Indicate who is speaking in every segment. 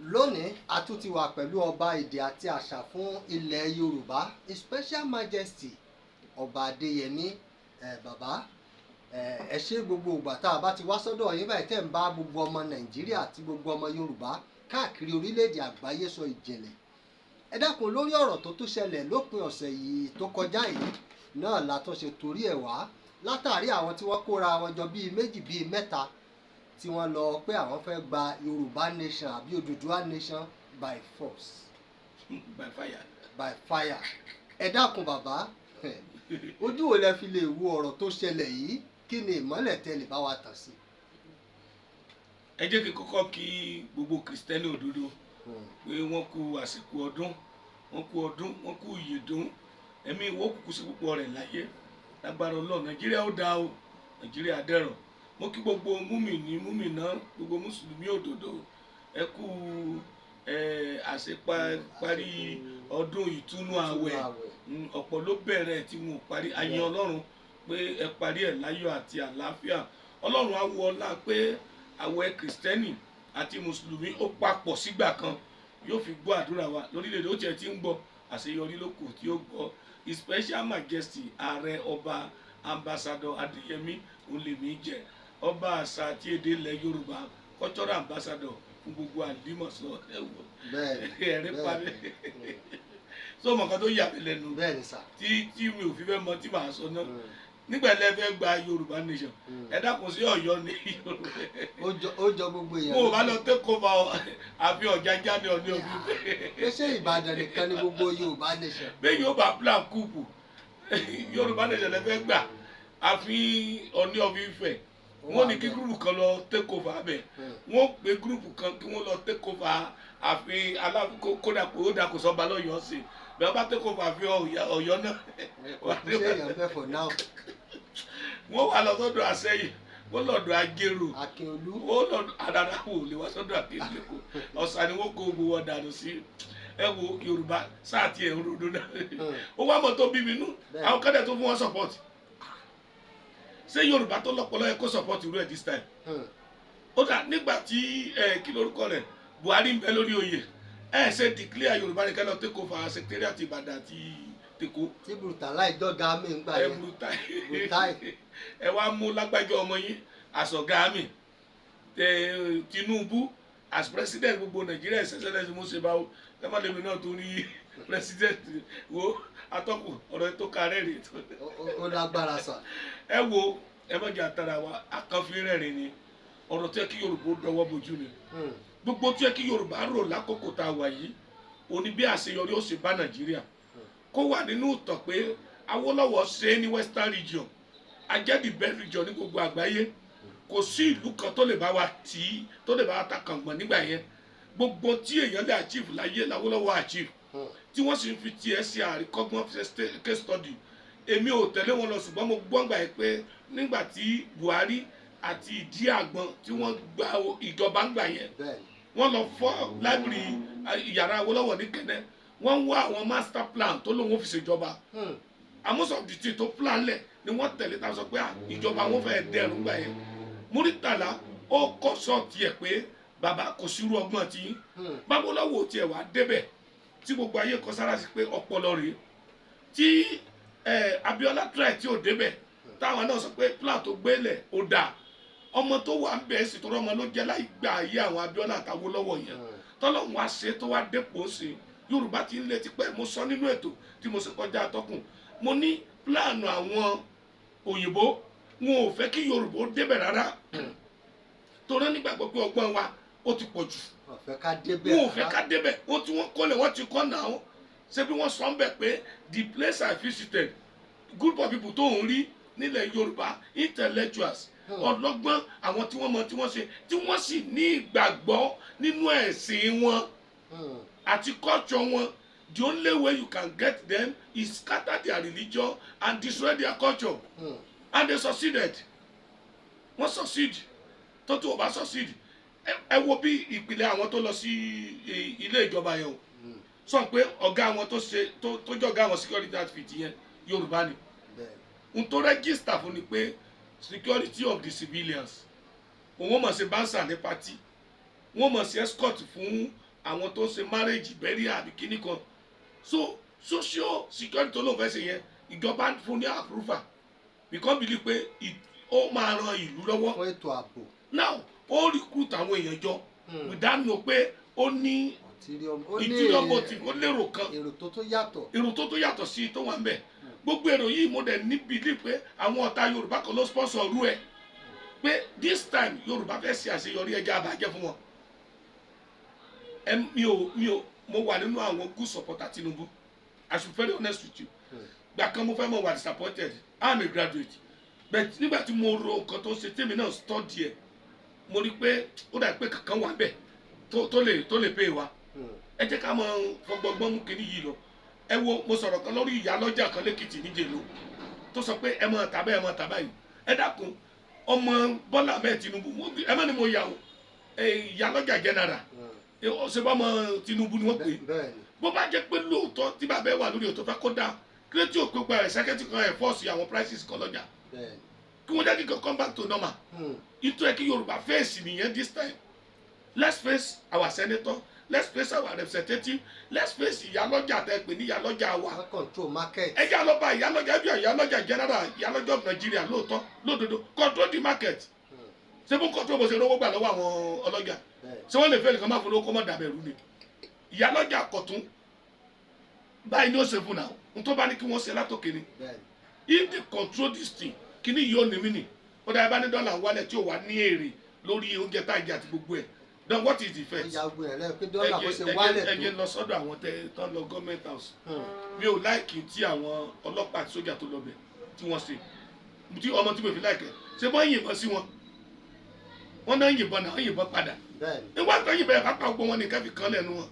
Speaker 1: Lónìí, a tún ti wà pẹ̀lú ọba èdè àti àṣà fún ilẹ̀ Yorùbá, His Special Majesty Ọba Adéyẹmí. Ẹ bàbá, ẹ ṣé. Gbogbo ìgbà tá a bá ti wá sọ́dọ̀ yín báyìí, tẹ́ ń bá gbogbo ọmọ Nàìjíríà àti gbogbo ọmọ Yorùbá káàkiri orílẹ̀-èdè àgbáyé sọ ìjìnlẹ̀. Ẹ dákun, lórí ọ̀rọ̀ tó tún ṣẹlẹ̀ lópin ọ̀sẹ̀ yìí tó kọjá yìí náà la tún ṣe torí ẹ̀ wá, látàrí àwọn tí wọ́n kóra wọn jọ bíi méjì, bíi mẹ́ta, tí wọ́n lọ pé àwọn fẹ́ gba Yorùbá nation àbí Odùduwà nation by force.
Speaker 2: By fire.
Speaker 1: By fire. Ẹ dákun bàbá, ojú wo lẹ fi lè wo ọ̀rọ̀ tó ṣẹlẹ̀ yìí? Kí ni ìmọ́lẹ̀ tẹ́ lè bá wa tàn sí?
Speaker 2: Ẹ jẹ́ kí n kọ́kọ́ kí gbogbo Kìrìsìtẹ́nì òdodo pé wọ́n kú àsìkò ọdún, wọ́n kú ọdún, wọ́n kú ìyèdún. Ẹ̀mí ìwọ kúkú sí púpọ̀ rẹ̀ láyé lágbára Ọlọ́run. Nàìjíríà ó dáa o, Nàìjíríà dẹ̀rọ̀. Mo kí gbogbo múmìnì, múmìnà, gbogbo mùsùlùmí òdodo, ẹ kú àṣeparí ọdún ìtúnú àwẹ̀. Ọ̀pọ̀ ló bẹ̀rẹ̀ tí wọn ò parí. Àyìn Ọlọ́run pé ẹ parí ẹ̀ láyọ̀ àti àlàáfíà. Ọlọ́run á wo ọlá pé àwẹ̀ Kìrìsìtẹ́nì àti Mùsùlùmí ó papọ̀ sígbà kan, yóò fi gbọ́ àdúrà wa lórílẹ̀‐èdè. Ó tiẹ̀ ti ń gbọ́, àṣeyọrí ló kù tí ó gbọ́. His Special Majesty Ààrẹ Ọba Ambassador Adéyẹmí òun lèmi jẹ́, ọba àṣà àti èdè ilẹ̀ Yorùbá, cultural ambassador fún gbogbo àlímọ̀sọ. Ẹ̀rín parí so mọ̀ kan tó yà mí lẹ́nu
Speaker 1: Bẹ́ẹ̀ni sà.
Speaker 2: tí mi ò fi fẹ́ mọ tí màá sọ náà, nígbà ilẹ̀ fẹ́ gba Yorùbá nation, ẹ dákun, sí Ọ̀yọ́ ní Yorùbá?
Speaker 1: Ó jọ gbogbo èèyàn.
Speaker 2: Mo bá lọ take over àfi Ọ̀jájá ní Ọ̀ní òbí.
Speaker 1: Pé ṣé Ìbàdàn nìkan ni gbogbo Yorùbá nation?
Speaker 2: Bẹ́ẹ̀ yóò bá plan coup, Yorùbá nation lẹ fẹ́ gbà, àfi Ọ̀ní of Ifẹ̀, wọ́n ní kí group kan lọ take over abẹ, wọ́n pe group kan kí wọ́n lọ take over àfi Aláàfin. Kódà kó dà kó sọ́ba lọ́yọ̀ọ́ sí bẹ́ẹ̀ bá take over àfi Ọ̀yọ́ náà.
Speaker 1: Kò kú sí èèyàn bẹ́ẹ̀ for now.
Speaker 2: Wọ́n wà lọ sọ́dọ̀ Àsẹ́yìn, wọ́n lọ́dọ̀ Ajérò.
Speaker 1: Akínolú.
Speaker 2: Wọ́n lọ́dọ̀ àdàdà wò lè wá sọ́dọ̀ Akínlẹ́kọ̀ọ́ ọ̀sà ni wọ́n kó gbogbo wọn dànù sí. Ẹ wo Yorùbá sáà tiẹ̀ ń ronú náà, ó wá mọ̀ tó bí mi nú. Àwọn kọ́dẹ̀ tó fún wọn support, ṣé Yorùbá tó lọ́pọlọ yẹ kó support irú ẹ̀ this time? Ó dà nígbà tí ẹ kí lórúkọ rẹ̀, Buhari ń bẹ lórí oyè, ẹ ṣe declare Yorùbá ní kẹlẹ take over secretariat Ìbàdàn àti tèkó.
Speaker 1: Tí Burtai jọ̀gá mi ń gbà
Speaker 2: ẹ
Speaker 1: yẹn.
Speaker 2: Burtai.
Speaker 1: Burtai.
Speaker 2: Ẹ wá mú lágbájá ọmọ yín àsọ̀gá mi, Tinubu as president gbogbo Nàìjíríà ṣẹṣẹ mo ṣe báwo lẹ́mọ̀lẹ́mi náà tó rí president wo atọ́kùn ọ̀rọ̀ tó kárẹ́ rèé.
Speaker 1: Ó lágbára sà.
Speaker 2: Ẹ wo, ẹ má jẹ́ àtàrà wa akànfin rẹ̀rìn ni. Ọ̀rọ̀ tó yẹ kí Yorùbá ó dọwọ́ bojú ni. Gbogbo tó yẹ kí Yorùbá rò lákòókò tá a wà yìí òní, bí àṣeyọrí ó ṣe bá Nàìjíríà, kó wà nínú ìtàn pé Awólọ́wọ̀ ṣe é ní Western Region, ajẹ́ the best region ní gbogbo àgbáyé. Kò sí ìlú kan tó lè bá wa tì í, tó lè bá wa ta kàngbọ̀n nígbà yẹn. Gbogbo tí èèyàn lè achieve láyé l'Awólọ́wọ̀ achieve, tí wọ́n sì ń fi tiẹ̀ ṣe àríkọ́gbọ́n, fi ṣe case study. Èmi ò tẹ̀lé wọn lọ, ṣùgbọ́n mo gbọ́ ngbà yẹn pé nígbà tí Buhari àti ìdí àgbọn tí wọ́n gba ìjọba ńgbà yẹn, wọ́n lọ fọ́ library, yàrá Awólọ́wọ̀ ní Kẹ́nẹ́. Wọ́n ń wá àwọn master plan tó lóun ó fi ṣèjọba. And most of the thing tó plan lẹ̀ ni wọ́n tẹ̀lé, tá a sọ pé ìjọba wọn fẹ́ẹ́ dẹrùn gbà yẹn. Muritala ó kọ́ sọ́ọ̀tì ẹ̀ pé bàbá kò sírú ọgbọ́n tí bábọ́lọ́wọ́ tiẹ̀ wá débẹ̀, tí gbogbo ayé kọ sára sí pé ọpọlọ rèé tí Abiola try tí ò débẹ̀, táwọn náà sọ pé plan tó gbélẹ̀ ó dáa. Ọmọ tó wà ń bẹ̀ sí tọrọ ọmọ ló jẹ́ láì gba ayé àwọn Abiola àtàwọn lọ́wọ́ yẹn, tọ́lọ́hún wá ṣe tó wá dépò sí. Yorùbá ti ń lé tipẹ́. Mo sọ nínú ètò tí mo ṣe kọjá, atọ́kùn, mo ní plan àwọn òyìnbó, wọn ò fẹ́ kí Yorùbá ó débẹ̀ rárá, torí nígbàgbọ́ pé ọgbọ́n wa ó ti pọ̀ jù.
Speaker 1: Wọ́n fẹ́ ká débẹ̀.
Speaker 2: Wọn ò fẹ́ ká débẹ̀. Wọ́n tí wọ́n kọ́lẹ̀, wọ́n ti kọ́ náà. Ṣé bí wọ́n sọ ń bẹ̀ pé the place I visited, group of people tó ń rí nílẹ̀ Yorùbá, intellectuals, ọlọ́gbọ́n, àwọn tí wọ́n mọ tí wọ́n ṣe, tí wọ́n sì ní ìgbàgbọ́ nínú ẹ̀sìn wọn àti culture wọn, the only way you can get them is scatter their religion and destroy their culture. And they succeeded. Wọ́n succeed. Tó tí wọ́n bá succeed, ẹ wo bí ìpìlẹ̀ àwọn tó lọ sí ilé ìjọba yẹn o, sọ pé ọ̀gá àwọn tó ṣe tó jọ̀gá àwọn security outfit yẹn, Yorùbá ni. N tó register fún ni pé security of the civilians. Òun mọ̀ sí bouncer ní party, wọ́n mọ̀ sí escort fún Àwọn tó ń ṣe marriage, burial àbí kíní kan. So social security tó lóun fẹ́ ṣe yẹn, ìjọba fún ní approval because believe pé ó máa ran ìlú lọ́wọ́
Speaker 1: fún ètò ààbò.
Speaker 2: Now ó recruit àwọn èèyàn jọ without know pé ó ní
Speaker 1: ó ní
Speaker 2: ulterior motive, ó lérò kan,
Speaker 1: èrò tó tó yàtọ̀.
Speaker 2: Èrò tó tó yàtọ̀ sí tó wà ń bẹ̀. Gbogbo èrò yìí, mo dẹ̀ ní believe pé àwọn ọ̀tá Yorùbá kan ló sponsor rú ẹ̀, pé this time Yorùbá fẹ́ ṣe àṣeyọrí, ẹja àbàjẹ́ fún wọn. Ẹ mi ò mo wà nínú àwọn good supporter Tinubu. I should be very honest with you. Gbà kan mo fẹ́ mọ̀ wà disappointed. I am a graduate, but nígbà tí mo ro nǹkan tó ń ṣe, tèmi náà study ẹ̀, mo rí pé ó dà pé kankan wà bẹ́ẹ̀ tó lè pay wa. Ẹ jẹ́ ká mọ fọgbọ́gbọ́n mú kinní yìí lọ. Ẹ wo, mo sọ̀rọ̀ kan lórí ìyá lọ́jà kan lẹ́kìtì níjẹ̀ló tó sọ pé ẹ mọ̀ tàbá, ẹ mọ̀ tàbá yìí. Ẹ dákun, ọmọ Bọ́lá Ahmed Tinubu, ẹ má ní mo yà o, ìyá lọ́jà general, ṣe bá ọmọ Tinubu ni wọ́n pè é.
Speaker 1: Bẹ́ẹ̀ ni.
Speaker 2: Bó bá jẹ́ pé lóòótọ́ tí bàbá ẹ wà lórí òtò fẹ́ kó dáa, kí ló tí ò pé gba executive kan enforce àwọn prices kan lọ́jà,
Speaker 1: bẹ́ẹ̀ ni.
Speaker 2: kí wọ́n jẹ́ kí nǹkan come back to normal? Ìtọ́ ẹ kí Yorùbá face nìyẹn this time. Let's face our senator, let's face our representative, let's face ìyálọ́jà tẹ́ pè ní ìyálọ́jà wa.
Speaker 1: Wọ́n control market.
Speaker 2: Ẹ jẹ́ àlọ́ba ìyálọ́jà bí ìyálọ́jà general, ìyálọ́jà of Nigeria, lóòótọ́ lódodo, control the market. Ṣé bó control, bó ṣe rówó gbà lọ́wọ́ àwọn ọlọ́jà?
Speaker 1: Bẹ́ẹ̀.
Speaker 2: Ṣé wọ́n lè fẹ́ nìkan má fún lówó kó má dàbẹ̀rù ni? Ìyálọ́jà kọ̀tún báyìí ni ó ṣe fún náà n tó bá ní kí wọ́n ṣe látòkè ni.
Speaker 1: Bẹ́ẹ̀ ni.
Speaker 2: If they control this thing, kíní yìí ó ní mí nì. Ó dáa, bá ní dọ́là ń wálẹ̀ tí ò wá ní èrè lórí oúnjẹ tá à ń jẹ àti gbogbo ẹ̀, then what is the
Speaker 1: Ó
Speaker 2: effect?
Speaker 1: ya gbogbo ẹ̀ lẹ́yìn pé dọ́là bó ṣe wálẹ̀
Speaker 2: Ẹ jẹ́
Speaker 1: tó.
Speaker 2: lọ sọ́dọ̀ àwọn tẹ tán lọ government house. Mi ò like tí àwọn ọlọ́pàá àti sójà tó lọ bẹ̀ tí wọ́n ṣe, tí ọmọ tí mo fi like ṣé wọ́n yìnbọn sí wọn, wọ́n náà yìnbọn náà yìnbọn padà.
Speaker 1: Bẹ́ẹ̀ ni.
Speaker 2: Nígbà tó yìnbọn yẹn, pápá gbogbo wọn nìkan fi kan lẹ́nu wọn,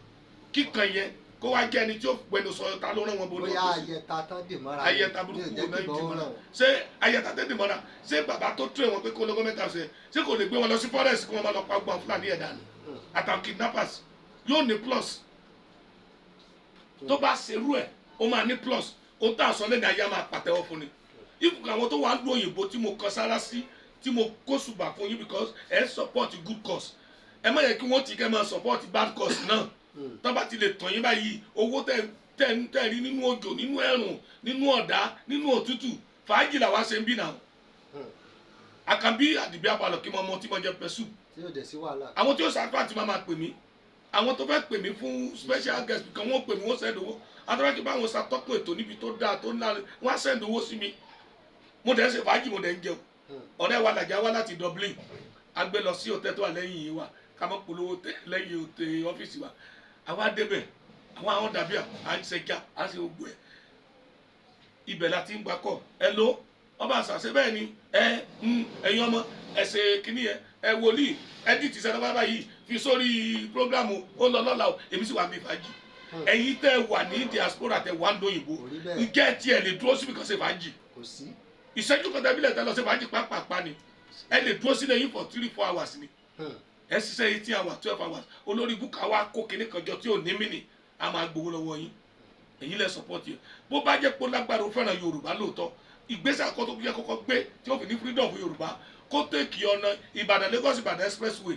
Speaker 2: kíkan yẹn kó wá jẹ́ ẹni tí ó gbẹnu sọ ta ló rán wọn bó
Speaker 1: Bóyá
Speaker 2: lọ́wọ́.
Speaker 1: ayẹta tán dè mọ́ra.
Speaker 2: Ayẹta burúkú
Speaker 1: ní ò jẹ́
Speaker 2: náà
Speaker 1: kí ìbọn
Speaker 2: dì
Speaker 1: ó
Speaker 2: mọ́ra.
Speaker 1: ràn wọ́n.
Speaker 2: Ṣé ayẹta tẹ́ dì mọ́ra, ṣé bàbá tó tún wọn pé kó lọ government house yẹn, ṣé kò lè gbé wọn lọ sí forest kí wọ́n máa lọ pa gbọ́n Fúlàní ẹ̀ dànù àtàwọn kidnappers? Yóò ní plus. Tó bá ṣerú ẹ̀, ó máa ní plus. Ó tà sọ lẹ́nu ayé á máa pàtẹ́wọ́ fún ni. Ibùkún àwọn tó wà ń lu òyìnbó tí mo kọ sára sí, tí mo kó ṣùgbà fún yín, because ẹ support good cause. Ẹ má yẹ kí wọ́n ti kẹ́ máa support bad cause náà. Tó bá ti lè tàn yín báyìí, owó tẹ tẹ tẹ rí nínú òjò, nínú ẹ̀rùn, nínú ọ̀dá, nínú òtútù, fàájì làwa ṣe ń bí náà. Àkànbí àdìbí abalọ̀ kí mo mọ tí mo jẹ pẹ̀sù.
Speaker 1: Tí yóò dẹ̀ sí wàhálà.
Speaker 2: Àwọn tí ó ṣàtúntò àti máa pè mí, àwọn tó fẹ́ pè mí fún special guest kan, wọ́n pè mí, wọ́n send owó. Àtàwọn kí báwọn ṣàtọ́kùn ètò níbi tó dáa tó ńlá, wọ́n á send owó sí mi. Mo dẹ̀ ń ṣe fàájì, mo dẹ̀ ń jẹun. Ọ̀rẹ́ wa làjà wá láti Dublin, a gbé lọ sí hòtẹ́ tó wà lẹ́yìn yìí wa, ká mọ́ polówó tẹ lẹ́yìn hòtẹ́ ọ́fíìsì wa. Àwa débẹ̀, àwọn dàbí à ń ṣẹja, à ń ṣe gbogbo ẹ̀. Ibẹ̀ la ti ń gbà kọ́ ẹ ló ọba àṣàṣe. Bẹ́ẹ̀ ni ẹ ẹ̀yin ọmọ ẹ ṣe kínní yẹn, ẹ wòlíì edit sẹ́dọ̀ báyìí fi sórí program, ó lọ lọ́la o. Èmi sì wà mí fàájì. Ẹ̀yin tẹ́ wà ní diaspora, tẹ́ wà ń dóyìnbó,
Speaker 1: Kò rí bẹ́ẹ̀.
Speaker 2: ǹjẹ́ tiẹ̀ lè dúró síbi kan ṣe fàájì?
Speaker 1: Kò sí.
Speaker 2: Ìṣẹ́jú kan tẹ́bílẹ̀ tẹ́ lọ ṣe fàájì pápápá ni. Ẹ lè dúró sílẹ̀ yín for 3-4 hours ni. Ẹ ṣiṣẹ́ 18 hours, 12 hours, olórí búkà wa kó kinní kan jọ tí ò ní mí nì, a máa gbowó lọ́wọ́ yín. Èyí lẹ support yẹn. Bó bá jẹ́ pé ó lágbára, ó fẹ́ràn Yorùbá lóòótọ́, ìgbésẹ̀ àkọ́kọ́ tó yẹ kọ́kọ́ gbé tí ó fi ní freedom fún Yorùbá, kó take ọ̀nà Ìbàdàn Lagos Ìbàdàn expressway,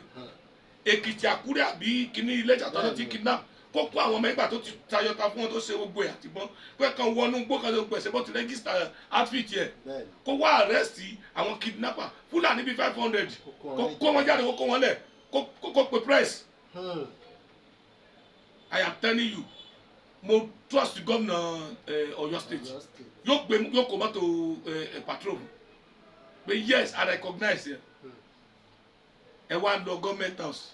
Speaker 2: Èkìtì Àkúrẹ́ àbí kíní Iléṣà tó ti kidnap, kó kó àwọn ọmọ ẹgbà tó ti tayọta fún wọn, tó ṣe gbogbo ẹ̀ àtìbọn pé kan wọnú gbó kan ṣe gbogbo ẹ̀, ṣe bó ti register outfit yẹ,
Speaker 1: Bẹ́ẹ̀ ni.
Speaker 2: kó wá arrest àwọn kidnapper Fúlàní bíi 500,
Speaker 1: Kó kó
Speaker 2: kó
Speaker 1: wọn.
Speaker 2: kó wọn jáde, kó kó wọn lẹ̀, kó pe press. I am telling you, mo trust governor Ọ̀yọ́ State.
Speaker 1: Ọ̀yọ́ State.
Speaker 2: Yóò gbé, yóò kó mọ́tò patrol pé yes, I recognize ẹ. Ẹ wá lọ government house,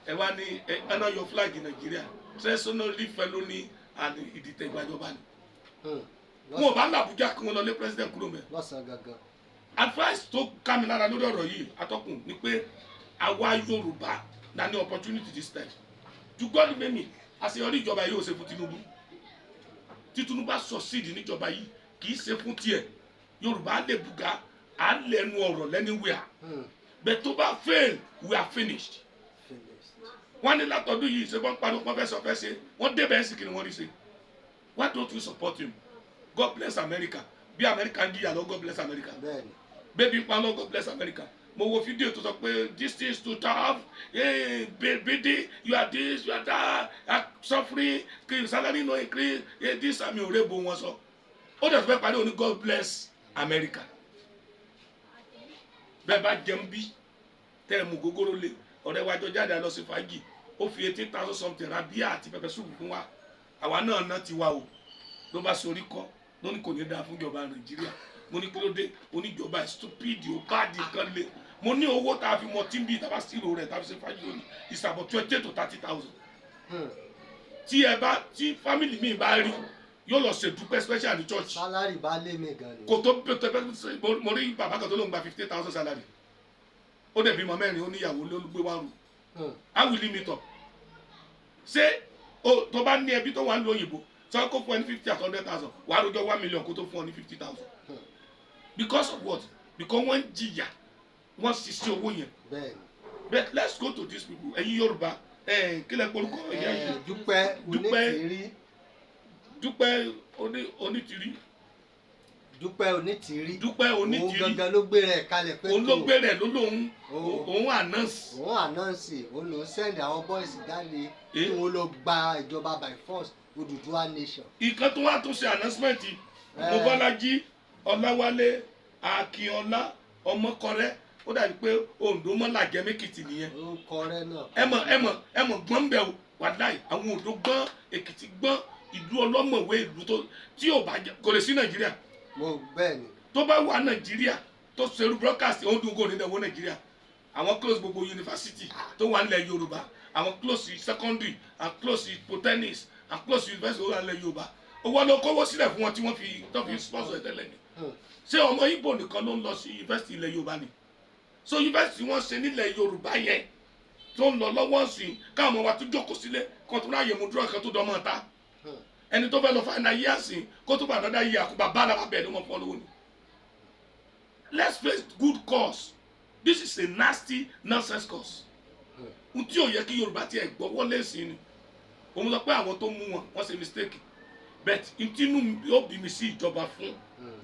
Speaker 2: ẹ wá ní ẹ ẹ náà yọ flag Nàìjíríà, treasonally, felony and ìdìtẹ̀ ìgbàjọba ni. Wọn ò bá làbújá kí wọn lọ lé president kúrò mẹ́.
Speaker 1: Lọ́sàn-án gangan.
Speaker 2: Advice tó ká mi lára lórí ọ̀rọ̀ yìí, atọ́kùn, ni pé àwa Yorùbá na ní opportunity this time. To God mẹ́mi, àṣeyọrí ìjọba yìí ò ṣe fún Tinubu. Tí Tinubu bá succeed níjọba yìí, kì í ṣe fún tiẹ̀. Yorùbá lè bùgá, à ń lẹ́nu ọ̀rọ̀ lẹ́niwẹ̀ẹ́. But tó bá fail, we are finished.
Speaker 1: Finished.
Speaker 2: Wọ́n ní látọdún yìí ṣe wọ́n pariwo, wọ́n fẹ́ sọ fẹ́ ṣe, wọ́n débẹ̀ ẹ̀ sì kí ni wọ́n rí ṣe? Why don't we support him? God bless America. Bí America ń jìyà lọ, God bless America.
Speaker 1: Bẹ́ẹ̀ ni.
Speaker 2: Bébí ń pa lọ, God bless America. Mo wo fídíò tó sọ pé this is too tough, hey, baby, you are this, you are that, are suffering, salary no increase, hey, this. Àmì òrèbo wọn sọ. Ó dẹ̀ fẹ́ parí òní, "God bless America." Bẹ́ẹ̀ bá jẹun bí tẹ́ ẹ mú gógóró lé, ọ̀rẹ́ wa jọ jáde lọ sí fàájì, ó fi 18,000 something ra bíà àti pepper soup fún wa. Àwa náà ná tiwa o. Ló bá sorí kọ́ ló ní kò ní dáa fún ìjọba Nàìjíríà. Mo ní kí ló dé? Oníjọba stupid, ó bá di nǹkan lé. Mo ní owó tá a fi mọ tí ń bí, tá a bá sírò rẹ̀, tá a fi ṣe fàájì lónìí, is about 20 to 30,000. Tí ẹ bá tí family mi bá rí, yóò lọ ṣèdúpẹ́ special ní church.
Speaker 1: Salary bá lé mi gan ni.
Speaker 2: Kò tó pé. Mo rí bàbá kan tó lóun gba 50,000 salary, ó dẹ̀ bímọ mẹ́rin, ó níyàwó ló gbé wá rù. How will you meet up? Ṣé o tó bá ní ẹbí tó wà ń lo òyìnbó, sọ kó fún ẹ ní 50 àti 100,000, wàá rojọ́ 1 million kó tó fún ọ ní 50,000? Because of what? Because wọ́n ń jìyà, wọ́n ṣiṣẹ́ owó yẹn. But let's go to these people. Ẹ̀yin Yorùbá, ẹ̀ kílẹ̀ porúkọ ẹ̀yà yìí?
Speaker 1: Dúpẹ́.
Speaker 2: Dúpẹ́.
Speaker 1: Onítìrí.
Speaker 2: Dúpẹ́ Onítìrí.
Speaker 1: Dúpẹ́ Onítìrí.
Speaker 2: Dúpẹ́
Speaker 1: Òun
Speaker 2: Onítìrí.
Speaker 1: gangan ló gbé rẹ̀ kalẹ̀ pé
Speaker 2: Òun ló gbé rẹ̀ ló lóun
Speaker 1: Òun.
Speaker 2: òun announce.
Speaker 1: Òun announce, òun ló send àwọn boys jáde kí wọ́n lọ gba ìjọba by force, Odùduwà nation.
Speaker 2: Ìkan tó wá tún ṣe announcement, Mobọ́lájí Ọláwálé Akínọlá Ọmọkọrẹ, ó dàbí pé Oǹdó mọ́làjẹ́ mẹ́kìtì nìyẹn.
Speaker 1: Ó kọrẹ́ náà.
Speaker 2: Ẹ mọ̀, ẹ mọ̀, ẹ mọ̀ gbọ́n bẹ̀ o. Wàláì, àwọn Oǹdó gbọ́n, Èkìtì gbọ́n, ìlú ọlọ́mọ̀wé, ìlú tó tí ò bá jẹ́ kò lè sí Nàìjíríà.
Speaker 1: Mo bẹ́ẹ̀ ni.
Speaker 2: Tó bá wà Nàìjíríà tó ṣerú broadcast, ó ń dún góòlù nílẹ̀ wọ Nàìjíríà. Àwọn close gbogbo yunifásitì tó wà nílẹ̀ Yorùbá, àwọn close secondary, àwọn close polytechnics, àwọn close university tó wà nílẹ̀ Yorùbá. Owó ló kówó sílẹ̀ fún wọn tí wọ́n fi tó fi sponsor ẹ̀ tẹ́lẹ̀ ni. Ṣé ọmọ Ìgbò nìkan ló ń lọ sí yunifásitì ilẹ̀ Yorùbá ni? So yunifásitì wọ́n ṣe nílẹ̀ Yorùbá yẹn tó ń lọ lọ́wọ́ sí, káwọn ọmọ wa tún jókòó sílé kan tó ráyè mú dúró kan tó dán mọ́ ta. Ẹni tó fẹ́ lọ final year sí, kó tó bá another year, kó bá bá alábà bẹ́ẹ̀ ló mọ̀ fọ́ lówó ni. Let's face good cause. This is a nasty nonsense cause n tí ò yẹ kí Yorùbá tiẹ̀ gbọ́ wọlé sí ni. Òun sọ pé àwọn tó mú wọn, wọ́n ṣe mistake, but n tínú yóò bí mi sí ìjọba fún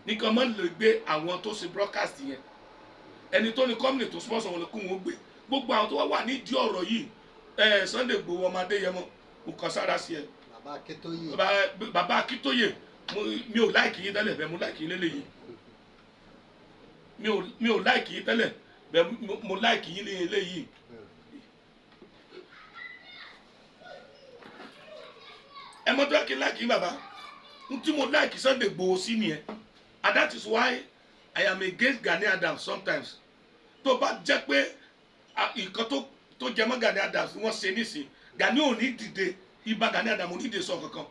Speaker 2: nìkan mọ́ lè gbé àwọn tó ṣe broadcast yẹn, ẹni tó ní company tó sponsor wọn, kó wọn gbé gbogbo àwọn tó wá wà nídìí ọ̀rọ̀ yìí. Ẹ Sunday Igboho, ọmọ Adéyẹmọ, mo kàn sára sí ẹ.
Speaker 1: Bàbá Akíntóyè.
Speaker 2: Bàbá Akíntóyè, mi ò like yín tẹ́lẹ̀, bẹ́ẹ̀ mo like yín lélẹ́yìí. Mi ò like yín tẹ́lẹ̀, bẹ́ẹ̀ mo like yín lélẹ́yìí. Ẹ mọ́ tó yẹ kí n like yín, bàbá. N tí mo like Sunday Igboho sí nìyẹn, and that is why I am against Gani Adams sometimes. Tó bá jẹ́ pé nǹkan tó jẹ mọ́ Gani Adams wọ́n ṣe nísìn, Gani ò ní dìde. Ibà Gani Adams ò ní dìde sọ kankan.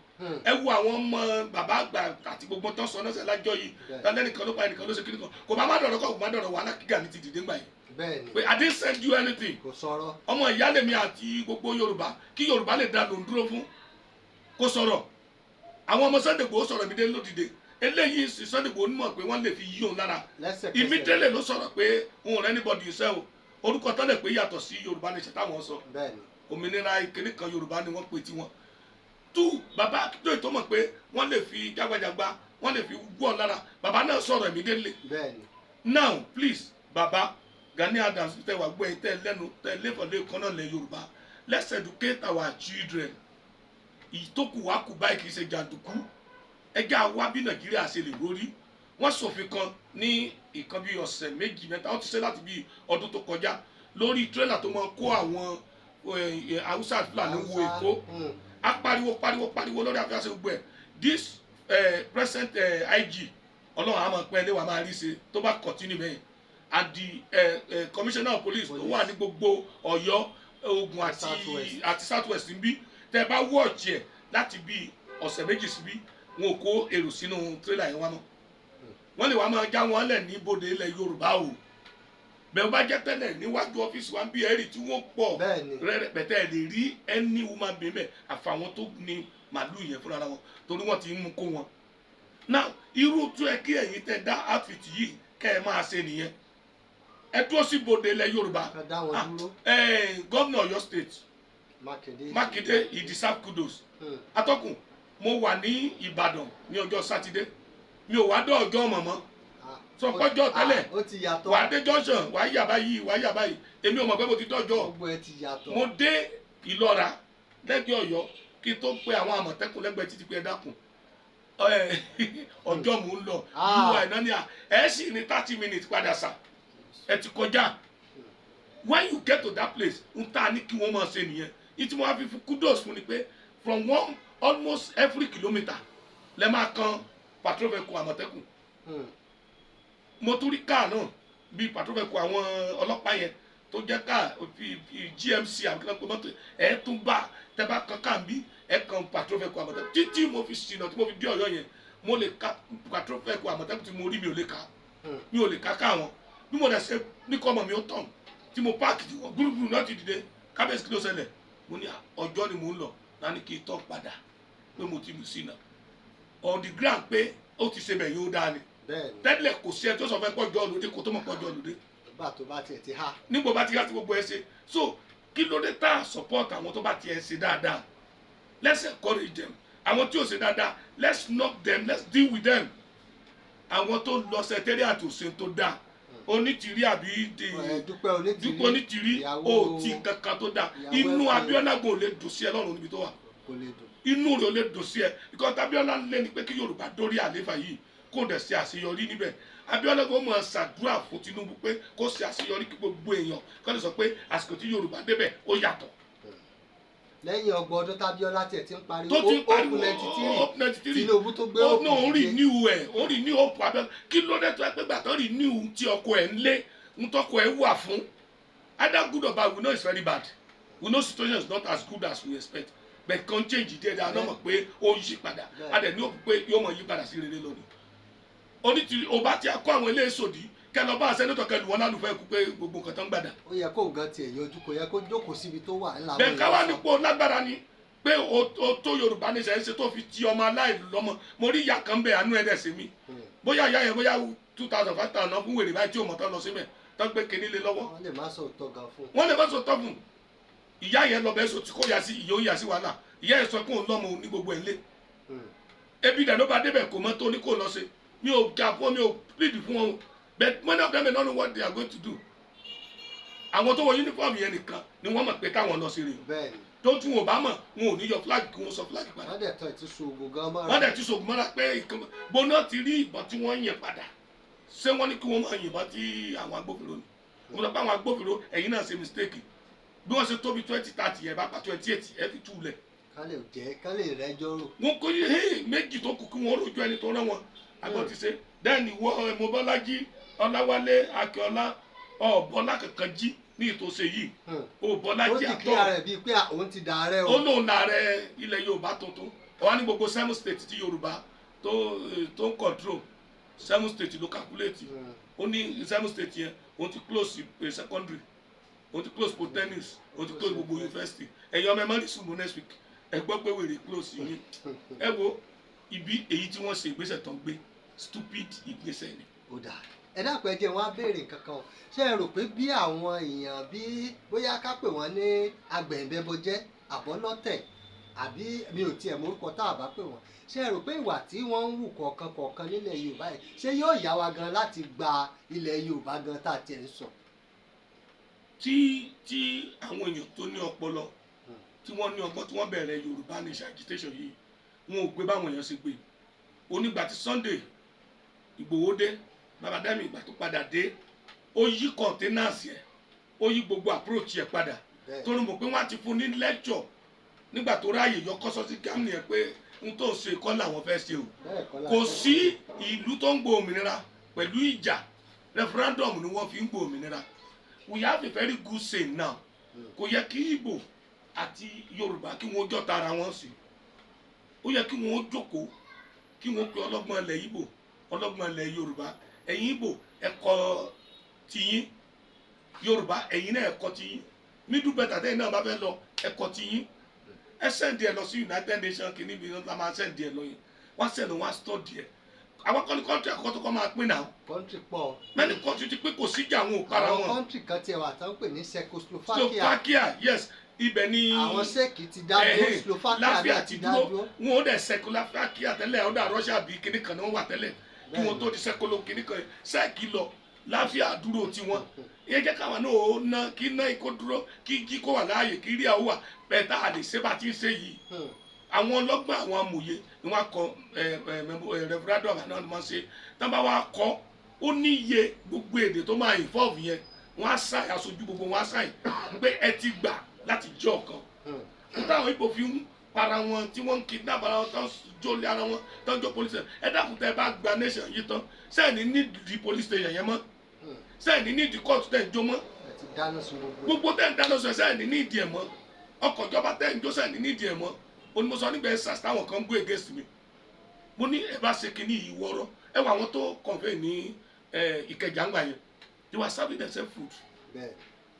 Speaker 2: Ẹ wo àwọn ọmọ bàbá àgbà àti gbogbo tó ń sọ náà ṣe lájọ yìí, lẹ́nìkan ló pa ẹnìkan, ló ṣe kíni kan, kò bá má dọ̀rọ̀ kọ́, kò má dọ̀rọ̀ wàhálà kí Gani ti dìde ńgbà yìí pé I didn't send you anything.
Speaker 1: Kò sọ̀rọ̀.
Speaker 2: Ọmọ ìyáálé mi àti gbogbo Yorùbá, kí Yorùbá lè dá lòún dúró fún, kó sọ̀rọ̀. Àwọn ọmọ Sunday Igboho sọ̀rọ̀ mi dé lódìde. Eléyìí sì, Sunday Igboho mọ̀ pé wọ́n lè fi yí òun lára.
Speaker 1: Lẹ́sẹ̀kẹsẹ̀.
Speaker 2: Immediately ló sọ̀rọ̀ pé òun rẹ̀ anybody iṣẹ́ o, orúkọ tọ́lẹ̀ pé yàtọ̀ sí Yorùbá nation táwọn sọ. Òmìnira ìkíní kan Yorùbá ni wọ́n pè tiwọn tú. Bàbá Akíntóyè tó mọ̀ pé wọ́n lè fi jágbajàgba, wọ́n lè fi wú ọ lára, bàbá náà sọ̀rọ̀ immediately. Now please, bàbá Gani Adams, tẹ wà gbọ́ yín, tẹ lẹ́nu, tẹ lẹ́fọ̀lẹ́ kan náà lẹ Yorùbá, let's educate our children. Ìtókù wa kù báyìí, kì í ṣe jàǹdùkú. Ẹjẹ́ àwa bí Nàìjíríà ṣe lè rórí. Wọ́n ṣòfin kan ní nǹkan bíi ọ̀sẹ̀ méjì mẹ́ta, ó ti ṣe láti bíi ọdún tó kọjá, lórí tírélà tó máa kó àwọn Haúsá Fúlàní wo Èkó. A pariwo, pariwo, pariwo lórí àfihàn gbogbo ẹ̀. This present IG, Ọlọ́run àmọ́ pẹ́ lé wa máa rí ṣe tó bá continue bẹ́ẹ̀, and the commissioner of police tó wà ní gbogbo Ọ̀yọ́, Ògùn àti
Speaker 1: South West.
Speaker 2: àti South West níbí, tẹ́ bá watch ẹ̀ láti bí ọ̀sẹ̀ 2 síbí, wọn ò kó èrò sínú tírélà yẹn wá mọ́. Wọ́n lè wá máa já wọn lẹ̀ ní ibodè ilẹ̀ Yorùbá o. Bẹ́ẹ̀ bá jẹ́ tẹ́lẹ̀, níwájú ọ́fíìsì wa ń bí, ẹ̀rì tí wọ́n pọ̀ rẹ́rẹ́ pẹ̀tẹ́ ẹ̀ lè rí any woman being bẹ́ẹ̀, àfàwọn tó ní màálù yẹn fúnra wọn, torí wọ́n ti ń mú kó wọn. Now, irú tó ẹ kí ẹ̀yin tẹ́ dá outfit yìí kẹ́ ẹ máa ṣe nìyẹn. Ẹ dúró sí ibodè ilẹ̀ Yorùbá.
Speaker 1: Ká dá wọn dúró.
Speaker 2: Gómìnà Ọ̀yọ́ State,
Speaker 1: Mákindé.
Speaker 2: Mákindé, he deserve kudos. Atọ́kùn, mo wà ní Ìbàdàn ní ọjọ́ Sátidé, mi ò wá dọ́ ọjọ́ mọ̀mọ́. Sọ pọ́jọ́ tẹ́lẹ̀,
Speaker 1: Ah, ó ti yàtọ̀.
Speaker 2: wà á dé junction, wà á yà báyìí, wà á yà báyìí. Èmi ò mọ̀ pé mo ti dọ́jọ́.
Speaker 1: Gbogbo ẹ ti yàtọ̀.
Speaker 2: Mo dé Ìlọ́ra lẹ́gbẹ̀ẹ́ Ọ̀yọ́ kí n tó pe àwọn Àmọ̀tẹ́kùn lẹ́gbẹ̀ẹ́ títí pé ẹ dákun, ọjọ́ mò ń lọ.
Speaker 1: Ah.
Speaker 2: Ui náà ni à ẹ sì ní 30 minutes padà sà, ẹ ti kọjá. When you get to that place, n ta ní kí wọ́n máa ṣe nìyẹn. Ìtí mo wá fi fún kudos fún ni pé from one almost every kilometre lẹ máa kan patrol vehicle Àmọ̀tẹ́kùn. Mo tún rí káà náà bíi patrol vehicle àwọn ọlọ́pàá yẹn tó jẹ́ káà bíi GMC àbí kí ló ń pè mọ́tò ẹ̀ tún bá tẹ́ bá kan káà ń bí ẹ̀ kan patrol vehicle Àmọ̀tẹ́kùn títí mo fi ṣìnà tí mo fi dé Ọ̀yọ́ yẹn. Mo lè ka patrol vehicle Àmọ̀tẹ́kùn tí mo rí, mi ò lè ka. Mi ò lè ka ká wọn. Bí mo dẹ̀ ṣe ní kọ́ ọmọ mi ó tàn tí mo park tí wọ́n gbúrúgbúrú náà ti dìde, "Kábíyèsí, kí ló ṣẹlẹ̀?" Mo ní ọjọ́ ni mò ń lọ náà ní kí n tọ́ padà pé mo ti lù sí náà on the ground pé ó ti ṣe bẹ̀ yóò dáa ni. Tẹ́lẹ̀ kò sí ẹ tó sọ fẹ́ pọ́jọ́ lóde kó tó mọ̀ pọ́jọ́ lóde.
Speaker 1: Nígbà tó bá tiẹ̀ ti há.
Speaker 2: Nígbà bá ti yá tí gbogbo ẹ ṣe, so kí ló dé tá a support àwọn tó bá tiẹ̀ ṣe dáadáa? Let's encourage them. Àwọn tí ò ṣe dáadáa, let's knock them, let's deal with them. Àwọn tó lọ secretariat ò ṣe tó dáa, Onítìrí àbí di
Speaker 1: Ẹ Dúpẹ́ Onítìrí.
Speaker 2: Dúpẹ́ Onítìrí. Ó ti kankan tó dáa.
Speaker 1: Ìyàwó
Speaker 2: Inú
Speaker 1: ẹ̀
Speaker 2: Abíọ́lá gan ò lè dùn sí ẹ lọ́rùn níbi tó wà.
Speaker 1: Kò lè dùn.
Speaker 2: Inú rẹ̀ ò lè dùn sí ẹ because Abíọ́lá ń lé ni pé kí Yorùbá dórí àléfà yìí, kó dẹ̀ ṣe àṣeyọrí níbẹ̀. Abíọ́lá kò mọ̀ ṣàdúrà fún Tinubu pé kó ṣe àṣeyọrí, kí gbogbo èèyàn kó lè sọ pé àsìkò tí Yorùbá débẹ̀ ó yàtọ̀.
Speaker 1: Lẹ́yìn 30 ọdún tábíọ́lá tiẹ̀ ti ń pariwo
Speaker 2: Tó ti ń pariwo
Speaker 1: Hope 93.
Speaker 2: Hope 93.
Speaker 1: Tinubu tó gbé
Speaker 2: Ó
Speaker 1: Hope
Speaker 2: náà ó rí
Speaker 1: dìde.
Speaker 2: níwù ẹ̀, ó rí ní Hope Abíọ́lá. Kí ló dé tó ẹ pé gbàtọ́ rí níwù tí ọkọ ẹ̀ ń lé ń tọkọ ẹ̀ wà fún? Either good or bad, we know it's very bad. We know situation is not as good as we expect, but kan change díẹ̀ díẹ̀, àná mọ̀ pé ó ń yí padà. A dẹ̀ ní òkú pé yóò mọ̀ yí padà sí rere lónìí. Onítìrí ọba tí a kó àwọn eléyìí sòdí kẹ lọ bá senator kẹ lù wọn lálùfẹ́ kú pé gbogbo nǹkan tó ń gbàdá.
Speaker 1: Ó yẹ kó nǹkan tiẹ̀ yọjú, kò yẹ kó jókòó síbi tó wà ńlá.
Speaker 2: Bẹ́ẹ̀ ká wá nípò lágbára ni pé o tó Yorùbá ní sẹ́yìn ṣe tó fi ti ọmọ aláìlọ́mọ. Mo rí ìyá kan bẹ́ẹ̀, àánú ẹ̀ dẹ̀ sí mi. Bóyá ìyá yẹn, bóyá 2,000, 5,000 náà fún wèrè báyìí tí ò mọ̀ tán lọ síbẹ̀ tán gbé kinní lé lọ́wọ́.
Speaker 1: Wọ́n lè má sọ òótọ́ gan fún un.
Speaker 2: Wọ́n lè má sọ tọ́ fún ìyá yẹn lọ bẹ́ẹ̀ sọ tí kò yà sí ìyá ó yà sí wàhálà. Ìyá yẹn sọ pé òun lọ́mọ òun ní gbogbo ẹ̀ ń lé. Ebi dẹ̀ ló bá débẹ̀, kò mọ́ tó ní kò lọ sí. Mi ò jà fún wọn, mi ò plead fún wọn o, but many of them may not know what they are going to do. Àwọn tó wọ uniform yẹn nìkan ni wọ́n mọ̀ pé káwọn lọ sí rè. Tó tún wọn ò bá mọ̀, wọn ò ní yọ flag kí wọ́n sọ flag padà.
Speaker 1: Wọ́n dẹ̀ tọ́ ìtúsọ oògùn gan mọ́ra.
Speaker 2: Wọ́n dẹ̀ ti sògùn mọ́ra pé ìkan gbóná ti rí ìbọn tí wọ́n yìn padà. Ṣé wọ́n ní kí wọ́n máa yìnbọn tí àwọn agbófinró ni? Mo sọ pé àwọn agbófinró, ẹ̀yin náà ṣe mistake. Bí wọ́n ṣe tóbi 20, 30 yẹn bá pa 28, ẹ fi tú lẹ̀.
Speaker 1: Ká lè jẹ́ ká lè rẹ́jọ́ rò.
Speaker 2: Wọn kò yé hey, méjì tó kù kí wọ́n rojú ẹni tó rán wọn àgbọ̀ ti ṣe. Then ìwọ Mobọ́lájí Ọláwálé Akínọlá, ọ̀bọ́lá kankan jí ní ìtòsí yìí.
Speaker 1: Ó
Speaker 2: Òbọ́lájí
Speaker 1: ti
Speaker 2: àtọ̀.
Speaker 1: clear rẹ̀ bíi pé òun ti dàárẹ̀ o.
Speaker 2: Ó lóun láàrẹ ilẹ̀ Yorùbá tuntun ọ̀wá ní gbogbo seven state tí Yorùbá tó ń control. Seven state ló calculate. Ó ní seven state yẹn, òun ti close secondary, òun ti close polytechnics, òun ti close gbogbo university. Ẹ̀yin ọmọ ẹ má rí sùnmù next week. Ẹ gbọ́ pé wèrè close yín. Ẹ wo ibi èyí tí wọ́n ṣe, ìgbésẹ̀ tó ń gbé, stupid ìgbésẹ̀ ni.
Speaker 1: Ó dà, ẹ dákun, ẹ jẹ́ wọ́n á béèrè nǹkan kan o. Ṣé ẹ rò pé bí àwọn èèyàn bí bóyá ká pè wọ́n ní agbẹ̀yìnbẹ́bọjẹ́ àbọ́lọ́tẹ̀ àbí mi ò tiẹ̀ mórúkọ tá a bá pè wọ́n, ṣé ẹ rò pé ìwà tí wọ́n ń wù kọ̀ọ̀kan kọ̀ọ̀kan nílẹ̀ Yorùbá yìí, ṣé yóò yá wa gan láti gba ilẹ̀ Yorùbá gan tá a tiẹ̀ ń sọ?
Speaker 2: Tí àwọn èèyàn tó ní ọpọlọ, tí wọ́n ní ọgbọ́n, tí wọ́n bẹ̀rẹ̀ Yorùbá Nation agitation yìí, wọn ò gbé báwọn èèyàn ṣe gbé onígbà tí Sunday Ìgbòho dé. Bàbá dẹ́mi, ìgbà tó padà dé, ó yí containers yẹn, ó yí gbogbo approach yẹn padà. Torí mọ̀ pé wọ́n á ti fún ní lecture nígbà tó ráàyè yọ kọ́sọ́ sí Germany yẹn pé n tó ṣe kọ́ làwọn fẹ́ ṣe o.
Speaker 1: Bẹ́ẹ̀ kọ́ la
Speaker 2: Kò
Speaker 1: fẹ́.
Speaker 2: sí ìlú tó ń gbọ́ òmìnira pẹ̀lú ìjà. Referendum ni wọ́n fi ń gbọ́ òmìnira. We have a very good say now. Kò yẹ kí Ìgbò àti Yorùbá kí wọ́n jọta ara wọn sí. Ó yẹ kí wọ́n jókòó, kí wọ́n pe ọlọ́gbọ́n ilẹ̀ Ìgbò, ọlọ́gbọ́n ilẹ̀ Yorùbá. Ẹ̀yin Ìgbò, ẹ̀kọ́ tiyín. Yorùbá, ẹ̀yin náà, ẹ̀kọ́ tiyín. Middle belt àtẹ̀yìn náà bá fẹ́ lọ, ẹ̀kọ́ tiyín. Ẹ send ẹ lọ sí United Nations kìíní bí wọ́n máa send ẹ lọ yẹn. Wọ́n send, wọ́n á study ẹ̀. Àwọn kọ́ni country àkọ́kọ́ tó kọ́ máa pín náà.
Speaker 1: Country pọ̀.
Speaker 2: Many country ti pín, kò síjà, àwọn ò para
Speaker 1: Àwọn
Speaker 2: wọn.
Speaker 1: Country kan tiẹ̀ wà tán ń pè ní Czechoslovakia.
Speaker 2: Slovakia, yes, ibẹ̀ ni.
Speaker 1: Àwọn Czech ti dá dúró. Slovakia
Speaker 2: Latvia
Speaker 1: náà
Speaker 2: ti
Speaker 1: ti dá
Speaker 2: dúró.
Speaker 1: dúró.
Speaker 2: Wọn ò dẹ̀ Czechoslovakia tẹ́lẹ̀, ó dà Russia bíi kíní kan náà wà tẹ́lẹ̀. Kí wọ́n tó di sẹ́kọ́lọ́ kìíní kan sẹ́ẹ̀kì lọ láfíà dúró tiwọn. Ìyẹn jẹ́ káwọn náà ó ná kí ná ikó dúró, kí jí kó wà láàyè, kí rí àwọn wà bẹ́ẹ̀ tá a lè ṣe bá ti ń ṣe yìí. Àwọn ọlọ́gbọ́n, àwọn amòye ni wọ́n kọ ẹ ẹ referendum àná ni wọ́n ṣe. Tí wọ́n bá wá kọ́, ó ní iye gbogbo èdè tó máa involve yẹn, wọ́n á sign, aṣojú gbogbo wọ́n á sign pé ẹ ti gbà láti jẹ́ ọ̀kan. N táwọn Ìgbò fi ń para wọn, tí wọ́n ń kidnap ara wọn, tán jólé ara wọn, tán jó police station. Ẹ dákun, tẹ́ ẹ bá gba nation yìí tán, sẹ́ẹ̀ni ní di police station yẹn mọ́? Sẹ́ẹ̀ni ní di court tẹ̀ ń jó mọ́?
Speaker 1: Ẹ ti dáná sun gbogbo ẹ̀.
Speaker 2: Gbogbo tẹ̀ ń dáná sọ, sẹ́ẹ̀ni ní ìdí ẹ̀ mọ́? Ọkọ̀ ìjọba tẹ̀ ń jó, sẹ́ẹ̀ni ní ìdí ẹ̀ mọ́? Onímọ̀sán nígbà ẹ̀ táwọn kan ń gbé against mi. Mo ní ẹ bá ṣe kinní yìí wọ́ọ́rọ́, ẹ wọ àwọn tó convey ní Ìkẹjà ńgbà yẹn, they were serving themselves food.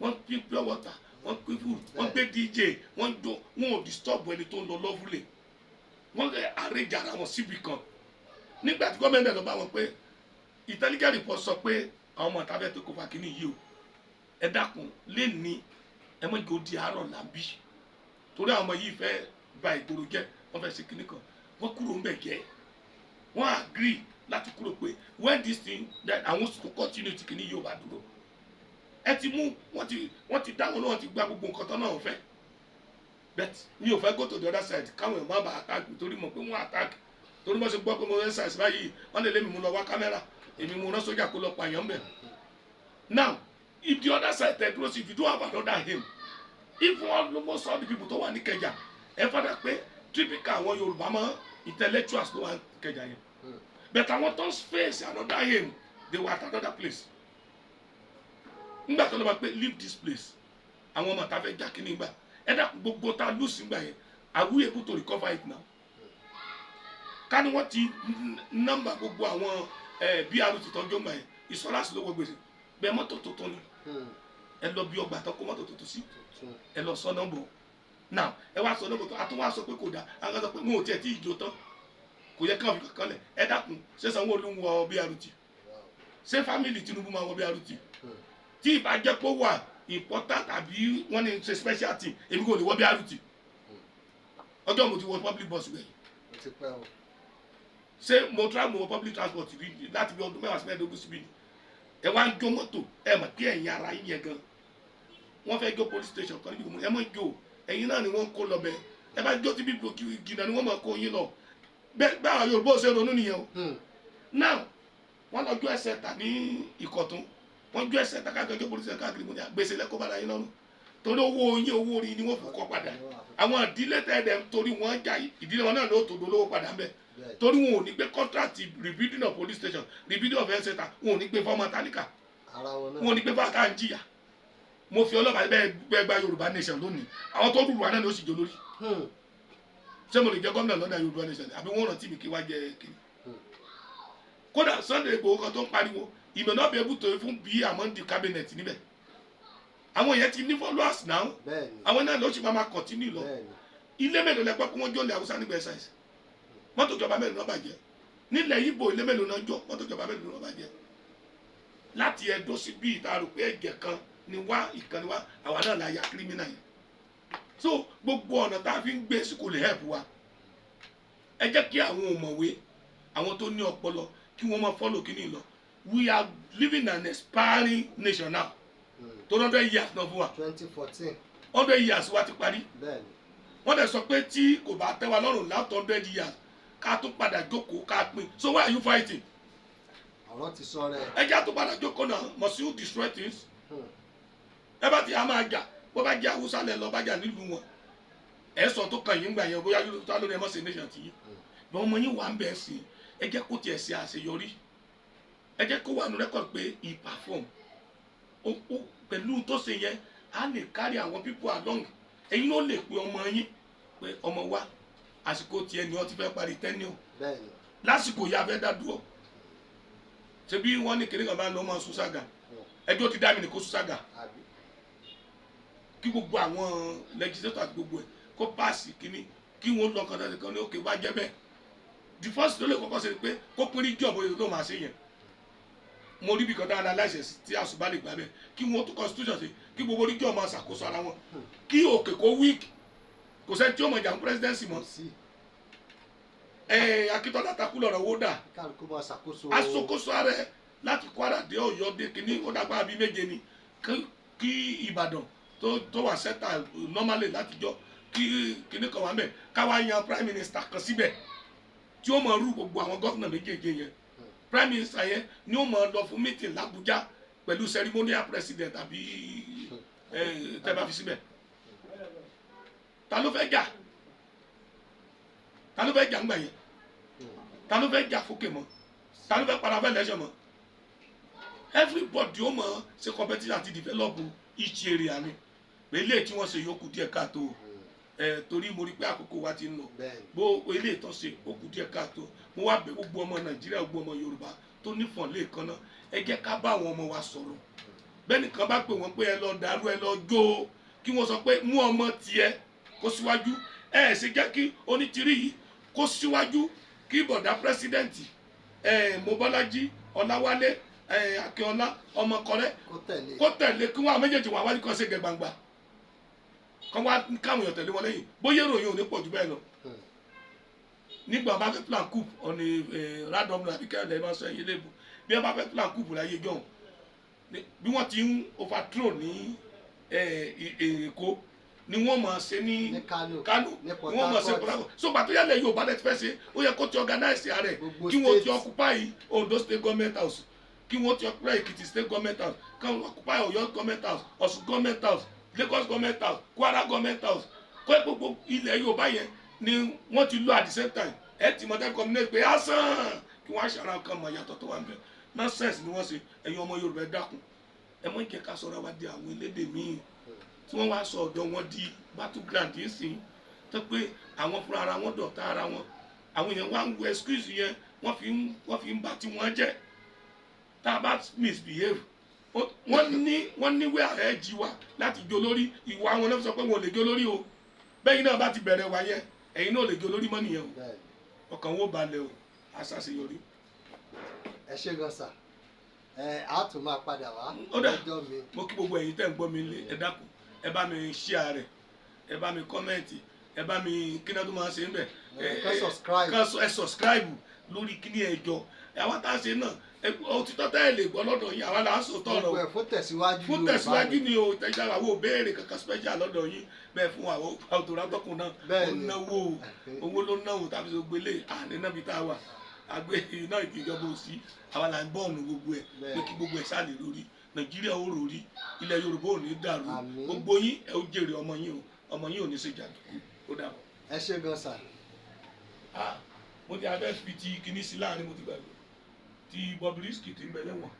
Speaker 2: Wọ́n pín pure water, wọ́n pín food, wọ́n gbé DJ, wọ́n jó. Wọn ò disturb ẹni tó ń lọ lọ́fúlẹ̀. Wọ́n lè arrange ara wọn síbi kan. Nígbà tí gọ́ọ̀mẹ̀ntì lọ bá wọn pé intelligence report sọ pé àwọn ọmọ ìta fẹ́ tó kó fa kínní yìí o, ẹ dákun, lè ní ẹ mọ̀ jẹ́ ó di àárọ̀ làbí, torí àwọn ọmọ yìí fẹ́ ba ìgboro jẹ́, wọ́n fẹ́ ṣe kínní kan. Wọ́n kúrò ń bẹ̀ jẹ́. Wọ́n agree láti kúrò pé when this thing then àwọn to continue tí kínní yìí ò bá dúró. Ẹ ti mú wọ́n ti dáwọn náà, wọ́n ti gba gbogbo nǹkan tán náà fẹ́. But mi ò fẹ́ go to the other side káwọn èèyàn má bàa attack mi, torí mọ̀ pé wọ́n attack, torí wọ́n ṣe gbọ́ pé mo fẹ́ ṣàìsàn báyìí, wọ́n lè lé mi mú lọ wá kámẹ́rà, èmi mo rán sójà kó lọ pààyàn bẹ̀. Now, if the other side tẹ dúró sí, if you don't have another aim, if almost all the people tó wà ní Ìkẹjà, ẹ fọdà pé typical àwọn Yorùbá mọ intellectuals ló wà ní Ìkẹjà yẹn, but àwọn tó ń face another aim, they were at another place. Nígbà tó lọ bá pé leave this place, àwọn ọmọ tá fẹ́ já kínní gbà. Ẹ dákun, gbogbo tá lose gbà yẹn, are we able to recover it now? Ká ní wọ́n ti nọ́mbà gbogbo àwọn BRT tọ́jú ọgbà yẹn, insurance ló wọ gbèsè bẹ́ẹ̀, mọ́tò tuntun ni. Ẹ lọ bí ọgbà tó kó mọ́tò tuntun sí.
Speaker 1: Tuntun.
Speaker 2: Ẹ lọ sọ nọ́mbà now, ẹ wá sọ nọ́mbà tó a tún wá sọ pé kò dáa. Àwọn kan sọ pé wọn ò tiẹ̀ tí ì jó tán, kò yẹ káwọn fi kankan lẹ̀. Ẹ dákun, ṣé Sanwó-Olú ń wọ BRT? Ṣé family Tinubu máa wọ BRT? Tí ìbá jẹ́ pé ó wà important tàbí wọ́n ní ṣe special thing, èmi kò lè wọ BRT. Ọjọ́ mo ti wọ public bus gbẹ̀yìn?
Speaker 1: Ó ti pẹ́ o.
Speaker 2: Ṣé mo travel, mo wọ public transport rí láti bí ọdún 10 sí 15 síbi ni? Ẹ wá ń jó mọ́tò, ẹ mọ̀ pé ẹ̀yin ara yín yẹn gan, wọ́n fẹ́ jó police station kan níbi ìgbìmọ̀. Ẹ mọ̀ jó, ẹ̀yin náà ni wọ́n ń kó lọ bẹ́ẹ̀. Ẹ bá jó tí bí gìnà ni wọ́n mọ̀ kó yín lọ bẹ́ẹ̀. Bẹ́ẹ̀ àwọn Yorùbá ò ṣe ronú nìyẹn o. Now, wọ́n lọ jó ẹsẹ̀ ta ní Ìkọ̀tún, wọ́n jó ẹsẹ̀ ta káàkiri, jó police station káàkiri. Mo ní gbèsè lẹ́kọ̀ọ́ bára yín lọ́rùn, torí owó yín, owó orí ni wọ́n fi kọ́ padà. Àwọn ìdílé tẹ́ẹ̀dẹ̀ torí wọ́n jà, ìdílé wọn náà ló tó dolówó padà ń bẹ̀, torí wọn ò ní gbé contract rebuilding of police station, rebuilding of health center, wọn ò ní gbé fọmọ tálíkà.
Speaker 1: Ara wọn náà.
Speaker 2: Wọn ò ní gbé fún àtà ń jìyà. Mo fi ọlọ́pàá bẹ́ẹ̀ bẹ́ẹ̀ gba Yorùbá nation lónìí, àwọn tó dùrù wa náà ni ó sì jẹ lórí. Ṣé mo lè jẹ gómìnà lọ́dà Yorùbá nation, àbí wọ́n rántí mi kí wá jẹ kiri? Kódà Sunday Igboho kan tó ń pariwo, he may not be able to even be among the cabinet níbẹ̀. Àwọn yẹn ti ní followers now. Àwọn náà ló sì máa ma continue lọ. Ilé mélòó lẹ gbọ́ pé wọ́n jó ilẹ̀ Haúsá nígbà ẹ̀sà ẹ̀sìn? Mọ́tò ìjọba mélòó náà bàjẹ́ nílẹ̀ Ìgbò? Ilé mélòó náà jó? Mọ́tò ìjọba mélòó náà bàjẹ́? Láti Ẹdó sí bí ìta rò pé ẹ̀jẹ̀ kan ni wá, ìkan ni wá, àwa náà la ya criminal yẹn. So gbogbo ọ̀nà tá a fi ń gbé sí kò lè help wa. Ẹ jẹ́ kí àwọn òmọ̀wé, àwọn tó ní ọpọlọ, kí wọ́n máa follow kíní lọ. We are living an expiring nation now. Tó 100 years náà fún wa.
Speaker 1: 2014.
Speaker 2: 100 years wa ti parí. Wọ́n dẹ̀ sọ pé tí kò bá tẹ́ wa lọ́rùn láti 100 years, ká tún padà jókòó, ká pín. So why are you fighting?
Speaker 1: Ọ̀rọ̀ ti sọ rẹ̀.
Speaker 2: Ẹ jẹ́ àtún padà jókòó náà. Must you destroy things? Ẹ bá ti a máa jà, bó bá jẹ́ Haúsá lẹ lọ bá jà nílùú wọn, ẹ sọ tó kàn yín gbà yẹn, bóyá Yorùbá lórí ẹ mọ̀ sí nation tì yín bọ́n. Ọmọ yín wà ń bẹ̀ sí, ẹ jẹ́ kó tiẹ̀ ṣe àṣeyọrí, ẹ jẹ́ kó wà ní record pé he perform. Ó pẹ̀lú tó ṣe yẹn, á lè carry àwọn people along. Ẹ̀yin ló lè pe ọmọ yín pé ọmọ wa, àsìkò tiẹ̀ ni wọ́n ti fẹ́ parí tenure. Lásìkò yìí, a fẹ́ dá dúró. Ṣebí wọ́n ní kéré kan bá ń lọ ọmọ sùn ságà, ẹjọ́ ti dá mi ní kó sùn ságà.
Speaker 1: Àbí?
Speaker 2: Kí gbogbo àwọn legislator àti gbogbo ẹ̀ kó pass kínní, kí wọ́n lọ kàn kan ní òkè wá jẹ́ bẹ́ẹ̀. The first tó lè kọ́kọ́ ṣe ni pé kó pín ní jọ̀bọ̀ èyí tó máa ṣe yẹn. Mo rí bí kan dáadáa láìsẹ̀ tí àṣùbá lè gbà bẹ́ẹ̀, kí wọ́n tún constitution ṣe, kí gbogbo region máa ṣàkóso ara wọn, kí òkè kó weak, kò sẹ́ni tí ó mọ̀ jà fún presidency mọ́.
Speaker 1: Kò sí.
Speaker 2: Akíntọ́lá takú lọ̀rọ̀ wó dà.
Speaker 1: Kálukú máa ṣàkóso.
Speaker 2: Aṣokoso ààrẹ láti Kwara dé Ọ̀yọ́ dé kínní, ó dàgbà bíi méje ni, kí Ìbàdàn tó wà sẹ́tà normally látijọ́, kí kínní kan wà mẹ́, káwá yan prime minister kan síbẹ̀ tí ó máa rú gbogbo àwọn governor méjèèjì yẹn. Prime minister yẹn ni ó máa lọ fún meeting l'Abuja pẹ̀lú ceremonial president àbí tẹ́ bá fi síbẹ̀. Ta ló fẹ́ jà? Ta ló fẹ́ jà ńgbà yẹn? Ta ló fẹ́ jà fókè mọ́? Ta ló fẹ́ padà fẹ́ lẹ́sẹ̀ mọ́? Everybody ó mọ̀ ṣe competition àti develop each area ni. Pé ilé tí wọ́n ṣe yòókù díẹ̀ káàtó, ẹ torí mo rí pé àkókò wa ti ń lọ. Bó ilé ìtàn ṣe ó kù díẹ̀ káàtó. Mo wá bẹ̀ gbogbo ọmọ Nàìjíríà, gbogbo ọmọ Yorùbá tó nífọ̀n lẹ́ẹ̀kan náà, ẹ jẹ́ ká bá àwọn ọmọ wa sọ̀rọ̀. Bẹ́ẹ̀ nìkan bá pè wọ́n pé ẹ lọ dàrú, ẹ lọ jó o, kí wọ́n sọ pé mú ọmọ tiẹ̀ kó síwájú. Ẹ ṣe jẹ́ kí onítìrí yìí kó síwájú, kí bọ̀dá president ẹ Mobọ́lájí Ọláwálé ẹ Akínọlá ọmọkọrẹ
Speaker 1: kó tẹ̀lé,
Speaker 2: kó tẹ̀lé, kí wọ́n àwọn méjèèjì wà wájú kan ṣe gẹ̀ gbangba, kán wá káwọn èèyàn tẹ̀lé wọn lẹ́yìn. Bóyá ìròyìn ò ní pọ̀ jù bẹ́ẹ̀ lọ. Nígbà bá fẹ́ plan coup ọ̀nì random àbí kẹ́lẹ́ ẹ̀ máa sọ ẹ̀yìn lébu, bí wọ́n bá fẹ́ plan coup láyé jọ̀hún, bí wọ́n ti ń overthrow ní Èkó ni wọ́n máa ṣe ní
Speaker 1: ní Kano,
Speaker 2: Kano
Speaker 1: ní Port
Speaker 2: ni wọ́n máa ṣe
Speaker 1: Harcourt.
Speaker 2: Port Harcourt. So gbàtó yálẹ̀ Yorùbá lẹ́tí fẹ́ ṣe, ó yẹ kó ti organize rẹ̀,
Speaker 1: Gbogbo
Speaker 2: kí wọ́n ti
Speaker 1: state.
Speaker 2: Occupy Ondo State Government House, kí wọ́n ti occupy Ekiti State Government House, kí wọ́n occupy Ọ̀yọ́ Government House, Ọ̀ṣun Government House, Lagos Government House, Kwara Government House, kó gbogbo ilẹ̀ Yorùbá yẹn ni wọ́n ti lọ at the same time. Ẹ ti mọ̀ tẹ́ community pé asán kí wọ́n aṣara kan mọ̀ yàtọ̀ tó wà ń bẹ̀. Nonsense ni wọ́n ṣe. Ẹ̀yin ọmọ Yorùbá, ẹ dákun, ẹ mọ̀ jẹ́ ká sọ̀rọ̀ wa di àwọn elédè míì tí wọ́n wá sọ ọ̀dọ̀ wọn di battleground yìí sìn, tó pé àwọn fúnra ara wọn dọ̀tá ara wọn. Àwọn èèyàn wá ń wo excuse yẹn, wọ́n fi ń bà tí wọ́n jẹ́. Tá a bá misbehave, wọ́n ní wí ààrẹ jí wa láti jó lórí ìwà wọn náà, sọ pé wọn ò lè jó lórí o. Bẹ́ẹ̀ náà bá ti bẹ̀rẹ̀ wá yẹn, ẹ̀yin náà ò lè jó lórí mọ́ nìyẹn o. Ọkàn wo balẹ̀ o, àṣàṣeyọrí.
Speaker 1: Ẹ ṣé gan sà, ẹ á tún máa padà wá
Speaker 2: Ó dà.
Speaker 1: lọ́jọ́ mi.
Speaker 2: Mo kí gbogbo ẹ̀yin tẹ́ ń gbọ́ mi lé. Ẹ dákun, ẹ bá mi share rẹ̀, ẹ bá mi comment, ẹ bá mi kí náà tó máa ṣe ń bẹ̀.
Speaker 1: Kàn subscribe.
Speaker 2: Kàn ẹ subscribe lórí kíní ẹjọ́ àwa tá a ṣe náà. Òtítọ́ tẹ́ ẹ lè gbọ́ lọ́dọ̀ yín, àwa là ń sòótọ́ ọ̀rọ̀.
Speaker 1: Gbogbo ẹ̀ fún tẹ̀síwájú
Speaker 2: fún
Speaker 1: Yorùbá
Speaker 2: tẹ̀síwájú
Speaker 1: ni.
Speaker 2: Ni o tẹ̀síwájú. Àwọn ò béèrè kankan special lọ́dọ̀ yín bẹ́ẹ̀ fún àwọn àtòrátọ́kùn náà. Ó náwó o, owó ló náwó tàbí sọ gbélé àní náà bí tá a wà àgbẹ̀ iná ìjọba òsì, àwa là ń bọ́ọ̀nù gbogbo ẹ̀ pé kí gbogbo ẹ̀ sáà lè lórí. Nàìjíríà ó rò rí, ilẹ̀ Yorùbá ò ní dàrú.
Speaker 1: Àmín.
Speaker 2: Gbogbo yín, ẹ ó jèrè ọmọ yín o. Ọmọ yín ò ní ṣe jàǹdùkú. Ó dàbọ̀.
Speaker 1: Ẹ ṣé gan sà.
Speaker 2: Ah, mo ti abẹ́ fi ti kinní sí láàrin, mo ti gbàgbé ti Bobrisky ti ń bẹ lẹ́wọ̀n.